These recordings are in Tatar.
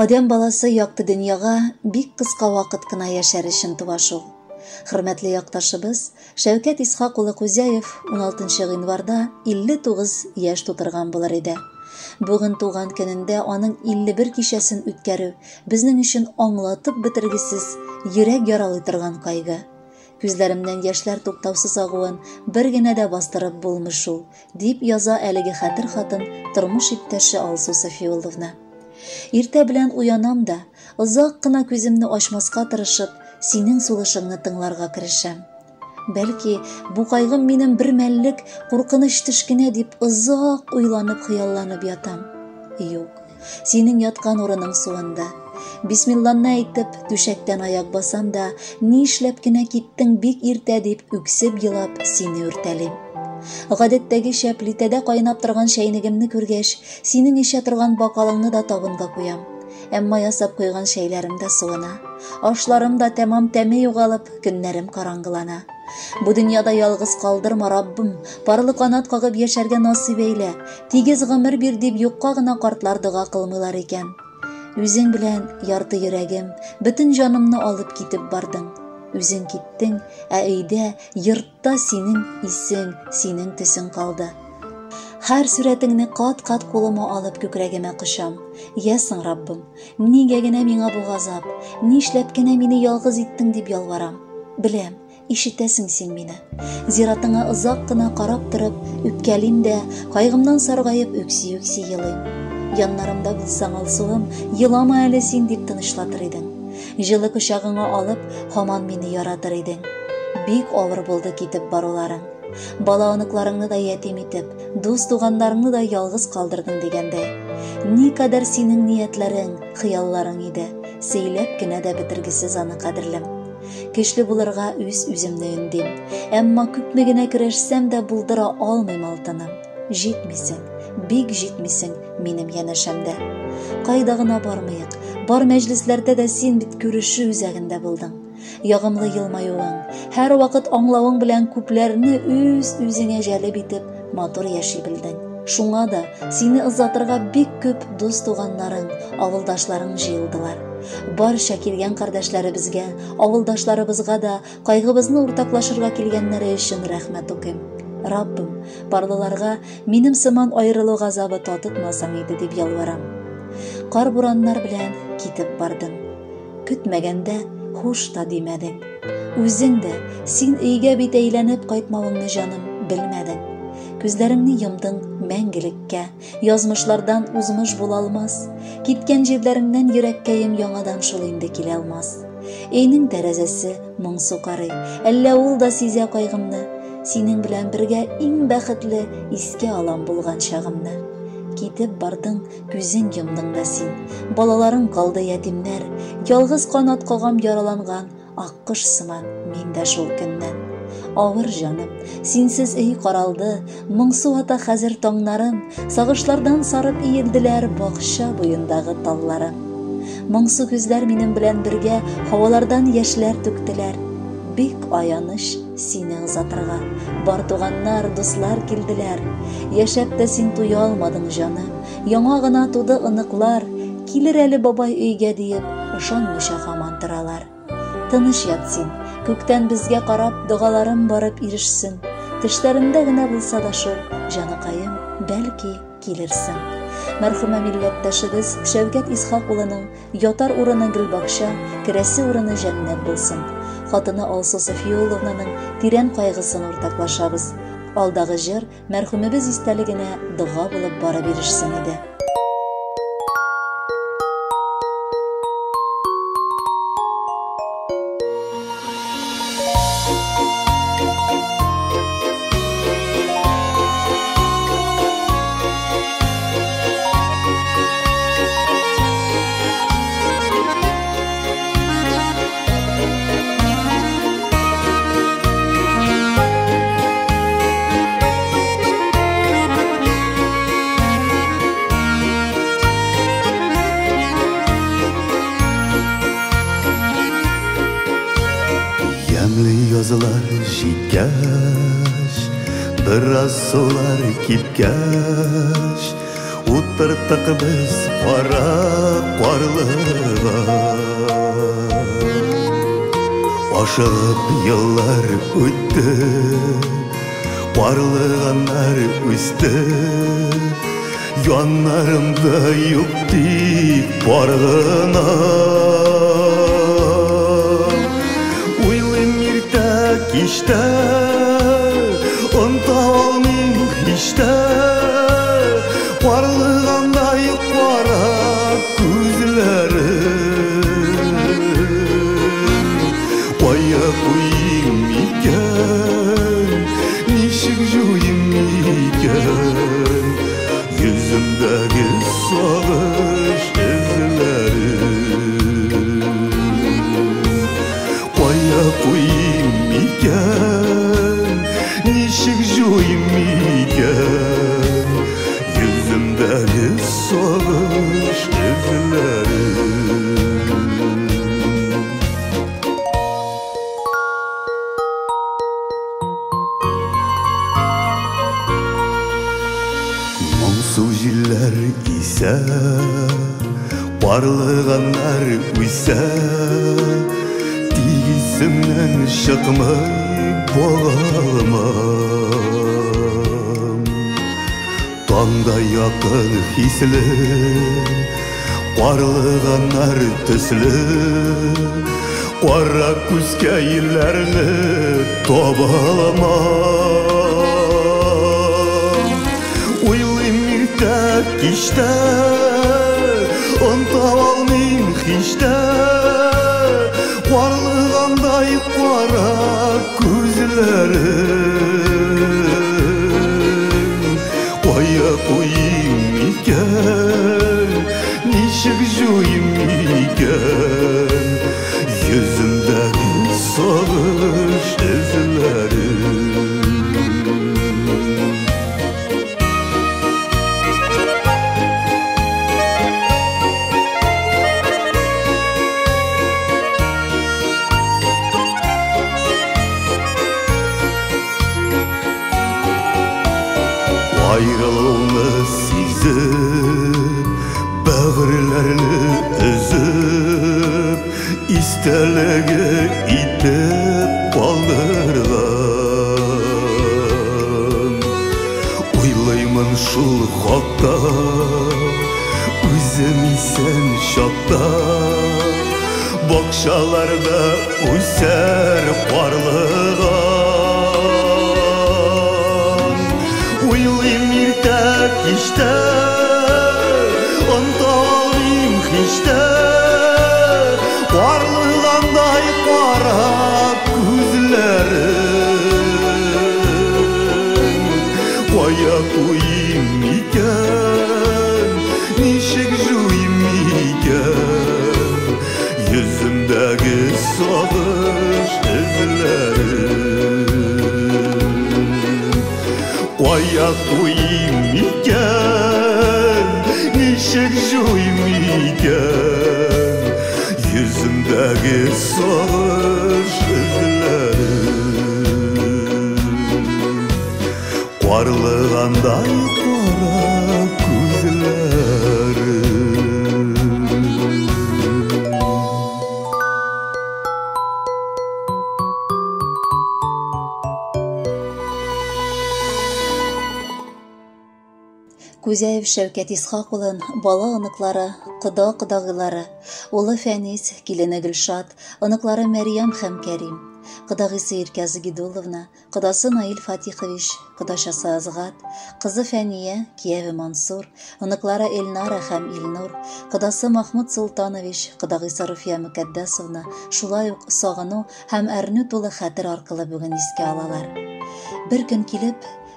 Адәм баласы якты дөньяга бик кыска вакыт кына яшәр өчен туа шул. Хөрмәтле якташыбыз Шәүкәт Исхак улы Кузяев 16 гыйнварда 59 яшь тутырган булыр иде. Бүген туган көнендә аның 51 кичәсен үткәрү безнең өчен аңлатып бетергесез, йөрәк яралый торган кайгы. Күзләремнән яшьләр туктаусыз агуын бер генә дә бастырып булмый шул, дип яза әлеге хәтер хатын тормыш иптәше Алсу Сафиулловна. Иртә белән уянам да, озак кына күземне ачмаска тырышып, синең сулышыңны тыңларга керешәм. Бәлки, бу кайгым минем бер мәллек куркыныч төш кенә дип озак уйланып хыялланып ятам. Юк, синең яткан урының суынды. Бисмилланы әйтеп, түшәктән аяк басам да, нишләп кенә киттең бик иртә дип үксеп елап сине үртәлим. Гадәттәгечә плитәдә кайнап торган чәйнегемне күргәч, синең эчә торган бокалыңны да табынга куям. Әмма ясап куйган чәйләрем дә суына. Ашларым да тәмам тәме югалып, көннәрем караңгылана. Бу дөньяда ялгыз калдырма, Раббым, парлы канат кагып яшәргә насыйп әйлә. Тигез гомер бир дип юкка гына картлар дога кылмыйлар икән. Үзең белән ярты йөрәгем, бөтен җанымны алып китеп бардың. Үзең киттең, ә өйдә, йортта синең исең, синең төсең калды. Һәр сурәтеңне кат-кат кулыма алып күкрәгемә кочам. Я соң, Раббым, нигә генә миңа бу газап, нишләп кенә мине ялгыз иттең дип ялварам. Беләм, ишетәсең син мине. Зиратыңа озак кына карап торып, үпкәлим дә, кайгымнан саргаеп үкси-үкси елыйм. Яннарымда булсаң, Алсуым, елама әле син дип тынычлатыр идең. Җылы кочагыңа алып, һаман мине яратыр идең. Бик авыр булды китеп баруларың. Бала оныкларыңны да ятим итеп, дус туганнарыңны да ялгыз калдырдың дигәндәй. Никадәр синең ниятләрең, хыялларың иде, сөйләп кенә дә бетергесез аны, кадерлем. Көчле булырга үз үземне өндим. Әмма күпме генә көрәшсәм дә булдыра алмыйм, алтыным. Җитмисең, бик җитмисең минем янәшәмдә. Кайда гына бармыйк, бар мәҗлесләрдә дә син бит күрешү үзәгендә булдың. Ягымлы елмаюың, һәрвакыт аңлавың белән күпләрне үз үзеңә җәлеп итеп, матур яши белдең. Шуңа да сине озатырга бик күп дус туганнарың, авылдашларың җыелдылар. Барча килгән кардәшләребезгә, авылдашларыбызга да кайгыбызны уртаклашырга килгәннәре өчен рәхмәт укыйм. Раббым, парлыларга минем сыман аерылу газабы татытмасаң иде дип ялварам. Кар бураннар белән китеп бардың. Көтмәгәндә хуш та димәдең. Үзең дә син өйгә бит әйләнеп кайтмавыңны, җаным, белмәдең. Күзләреңне йомдың мәңгелеккә, язмышлардан узмыш була алмас. Киткән җирләреңнән йөрәккәем яңадан шул инде килә алмас. Өйнең тәрәзәсе моңсу карый, әллә ул да сизә кайгымны. Синең белән бергә иң бәхетле искә алам булган чагымны. Китеп бардың, күзең йомдың да син. Балаларың калды ятимнәр, ялгыз канат кагам яраланган аккош сыман мин дә шул көннән. Авыр җаным, синсез өй каралды, моңсу ата хәзер таңнарым, сагышлардан сарып иелделәр бакча буендагы талларым. Моңсу күзләр минем белән бергә һавалардан яшьләр түктеләр. Бик аяныч сине озатырга. Бар туганнар, дуслар килделәр. Яшәп тә син туя алмадың, җаным. Яңа гына туды оныклар. Килер әле бабай өйгә диеп, ышанмыйча һаман торалар. Тыныч ят син, күктән безгә карап, догаларым барып ирешсен. Төшләремдә генә булса да шул, җаныкаем, бәлки килерсең. Мәрхүмә милләттәшебез Шәүкәт Исхак улының ятар урыны гөлбакча, керәсе урыны җәннәт булсын. Хатыны Алсу Софиулловнаның тирән кайгысын уртаклашабыз. Алдагы җыр мәрхүмебез истәлегенә дога булып барып ирешсен иде. Ямьле язлар җиткәч, бераз сулар кипкәч, Утырттык без кара карлыган. Ашыгып еллар үтте, карлыганнар үсте. Яннарымда юк тик пар гына. Уйлыйм иртә кичтә, оныта алмыйм һич тә. Карлыгандай кара күзләрен. Кая куйыйм икән, ничек җуйыйм икән йөземдәге сагыш эзләрен? Кая куйыйм икән, ничек җуйыйм икән йөземдәге сагыш эзләрен? Моңсу җилләр исә, карлыганнар үсә, тик исемнән чыкмый багалмам. Таңда якын хисле, карлыганнар төсле, кара күзкәйләрне таба алмам. Уйлыйм иртә кичтә, оныта алмыйм һич тә. Карлыгандай кара күзләрен. Кая куйыйм икән, ничек җуйыйм икән йөземдәге сагыш эзләрен? Аерылуны сизеп, бәгырьләрне өзеп, истәлеге итеп калдырган. Уйлыймын шул хакта, үзем исән чакта, бакчаларда үсәр карлыган. Уйлыйм иртә кичтә, оныта алмыйм һич тә. Карлыгандай кара күзләрен. Кая куйыйм икән, ничек җуйыйм икән йөземдәге сагыш эзләрен? Кая куйыйм икән, ничек җуйыйм икән йөземдәге сагыш эзләрен? Карлыгандай кара күзләрен. Күзәев Шәүкәт Исхак улын бала оныклары, кода кодагыйлары, улы Фәнис, килене Гөлшат, оныклары Мәрьям һәм Кәрим, кодагыйсы Иркә Загидулловна, кодасы Наил Фатихович, кодачасы Азгат, кызы Фәния, кияве Мансур, оныклары Эльнара һәм Илнур, кодасы Махмуд Солтанович, кодагыйсы Руфия Мөкәддәсовна шулай ук сагыну һәм әрнү тулы хәтер аркылы бүген искә алалар. Бер көн килеп,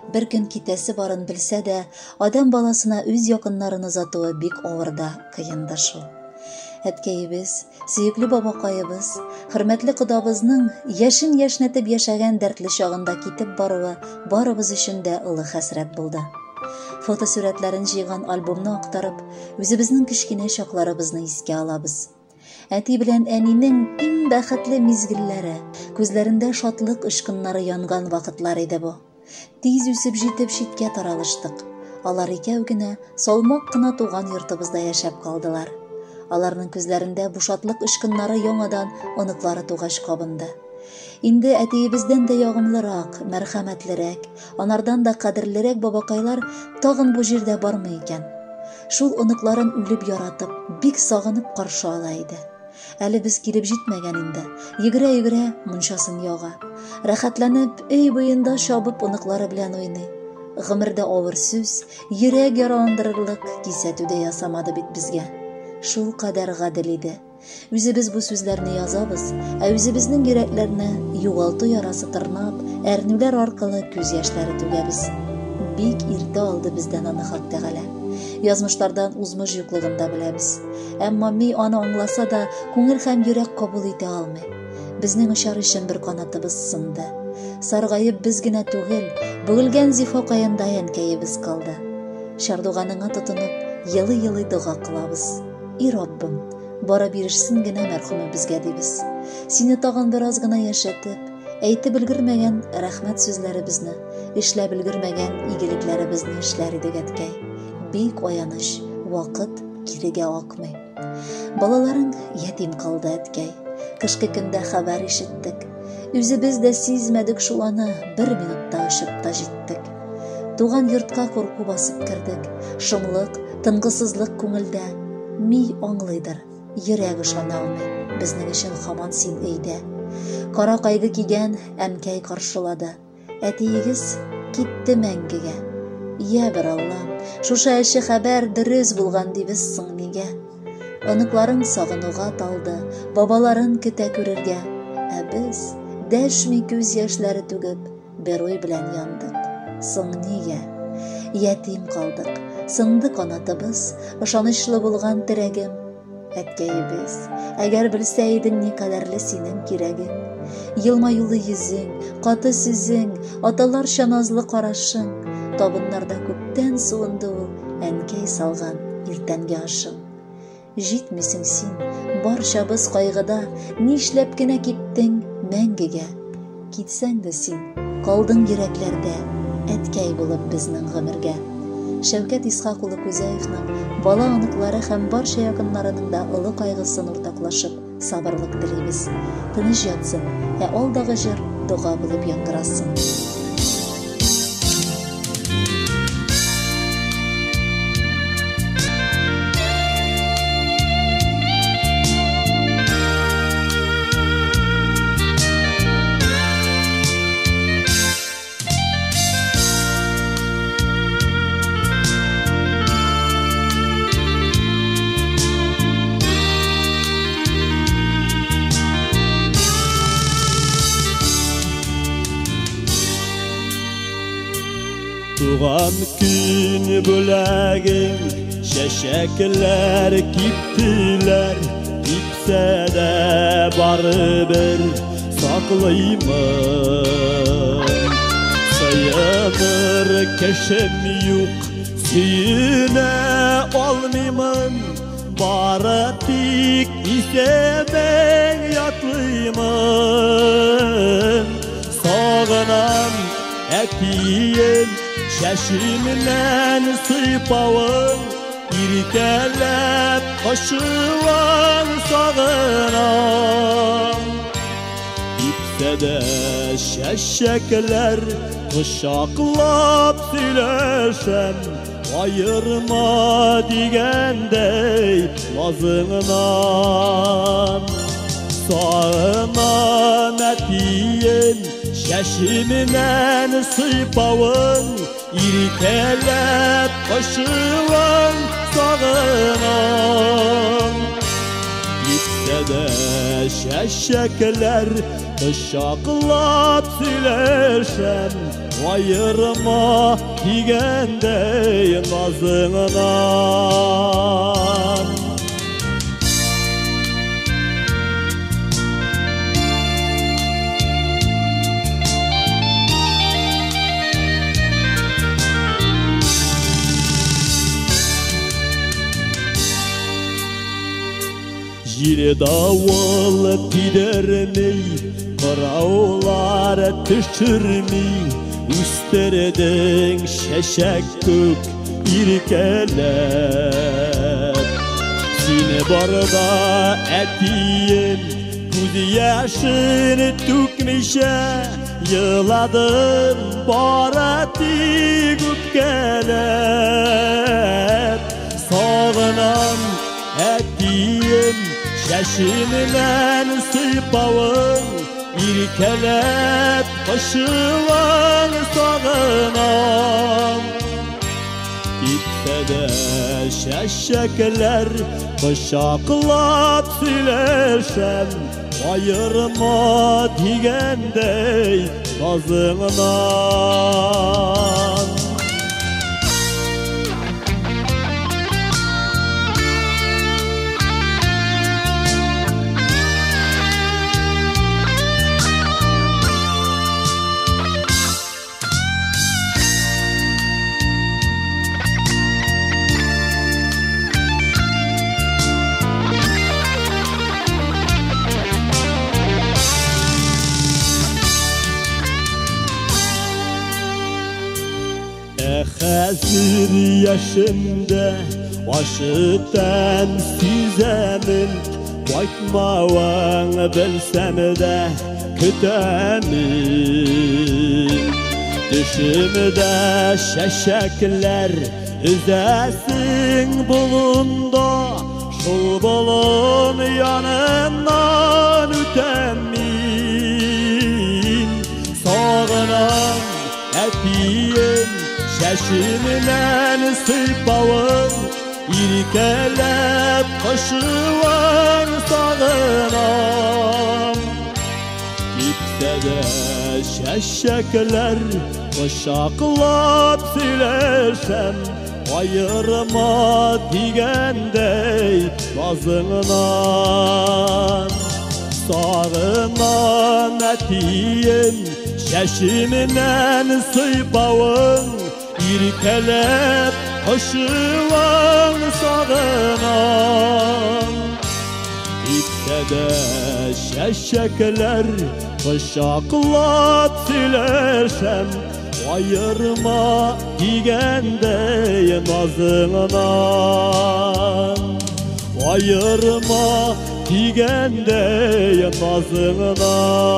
бер көн китәсе барын белсә дә, адәм баласына үз якыннарын озатуы бик авыр да, кыен да шул. Әткәебез, сөекле бабакаебыз, хөрмәтле кодабызның яшен яшьнәтеп яшәгән дәртле чагында китеп баруы барыбыз өчен дә олы хәсрәт булды. Фотосурәтләрен җыйган альбомны актарып, үзебезнең кечкенә чакларыбызны искә алабыз. Әти белән әнинең иң бәхетле мизгелләре, күзләрендә шатлык очкыннары янган вакытлар иде бу. Тиз үсеп җитеп читкә таралыштык. Алар икәү генә салмак кына туган йортыбызда яшәп калдылар. Аларның күзләрендә бу шатлык очкыннары яңадан оныклары тугач кабынды. Инде әтиебездән дә ягымлырак, мәрхәмәтлерәк, анардан да кадерлерәк бабакайлар тагын бу җирдә бармы икән? Шул оныкларын үлеп яратып, бик сагынып каршы ала иде. Әле без килеп җитмәгән инде. Йөгерә-йөгерә мунчасын яга. Рәхәтләнеп, өй буенда чабып оныклары белән уйный. Гомердә авыр сүз, йөрәк яраландырырлык кисәтү дә ясамады бит безгә. Шул кадәр гадел иде. Үзебез бу сүзләрне язабыз, ә үзебезнең йөрәкләрне югалту ярасы тырнап, әрнүләр аркылы күз яшьләре түгәбез. Бик иртә алды бездән аны Хак Тәгалә. Язмышлардан узмыш юклыгын да беләбез. Әмма ми аны аңласа да, күңел һәм йөрәк кабул итә алмый. Безнең очар өчен бер канатыбыз сынды. Саргаеп без генә түгел, бөгелгән зифа каендай әнкәебез калды. Чардуганыңа тотынып, елый-елый дога кылабыз. И Раббым, барып ирешсен генә мәрхүмебезгә дибез. Сине тагын бераз гына яшәтеп, әйтеп өлгермәгән рәхмәт сүзләребезне, эшләп өлгермәгән игелекләребезне эшләр идек, әткәй. Бик аяныч, вакыт кирегә акмый. Балаларың ятим калды, әткәй. Кышкы көндә хәбәр ишеттек. Үзебез дә сизмәдек шул аны, бер минутта очып та җиттек. Туган йортка курку басып кердек. Шомлык, тынгысызлык күңелдә. Ми аңлыйдыр, йөрәк ышана алмый. Безнең өчен һаман син өйдә. Кара кайгы кигән әнкәй каршылады. Әтиегез китте мәңгегә. Я бер Аллам, шушы әче хәбәр дөрес булган дибез соң нигә? Оныкларың сагынуга талды, бабаларын көтә күрергә. Ә без, дәшми күз яшьләре түгеп, бер уй белән яндык. Соң нигә? Ятим калдык, сынды канатыбыз, ышанычлы булган терәгем. Әткәебез, әгәр белсә идең никадәрле синең кирәгең. Елмаюлы йөзең, каты сүзең, аталарча назлы карашың, табыннарда күптән суынды ул әнкәй салган иртәнге ашың. Җитмисең син, барчабыз кайгыда, нишләп кенә киттең мәңгегә? Китсәң дә син, калдың йөрәкләрдә, әткәй булып безнең гомергә. Шәүкәт Исхак улы Кузяевның бала-оныклары һәм барча якыннарының да олы кайгысын уртаклашып, сабырлык телибез. Тыныч ятсын, ә алдагы җыр дога булып яңгырасын. Туган көн бүләгең чәчәкләр киптеләр, кипсә дә барыбер саклыймын. Сыеныр кешем юк, сөенә алмыймын, бары тик исемең ятлыймын. Сагынам әтием, чәчемнән сыйпавың, иркәләп кочуың сагынам. Кипсә дә чәчәкләр кочаклап сөйләшәм, аерма дигәндәй назыңнан. Сагынам әтием, чәчемнән сыйпавың, иркәләп кочуың сагынам. Кипсә дә чәчәкләр кочаклап сөйләшәм, аерма дигәндәй назыңнан. Җил давыл тидерми, кыраулар төшерми, үстердең чәчәк күк иркәләп. Сине барда әтием күз яшен түкмичә еладым, бары тик үпкәләп. Сагынам әтием чәченнән сыйпавың, иркәләп кочуың сагынам. Китсә дә чәчәкләр кочаклап сөйләшәм, аерма дигәндәй назыңнан. Хәзер яшемдә ачы тәм сизәмен, кайтмавың белсәм дә көтәмен. Төшемдә чәчәкләр өзәсең болында, шул болын яныннан үтәм мин. Сагынам әтием чәченнән сыйпавың, иркәләп кочуың сагынам. Китсә дә чәчәкләр кочаклап сөйләшәм, аерма дигәндәй назыңнан. Сагынам әтием чәченнән сыйпавың, иркәләп кочуың сагынам. Китсә дә чәчәкләр кочаклап сөйләшәм, аерма дигәндәй назыңнан. Аерма дигәндәй назыңнан.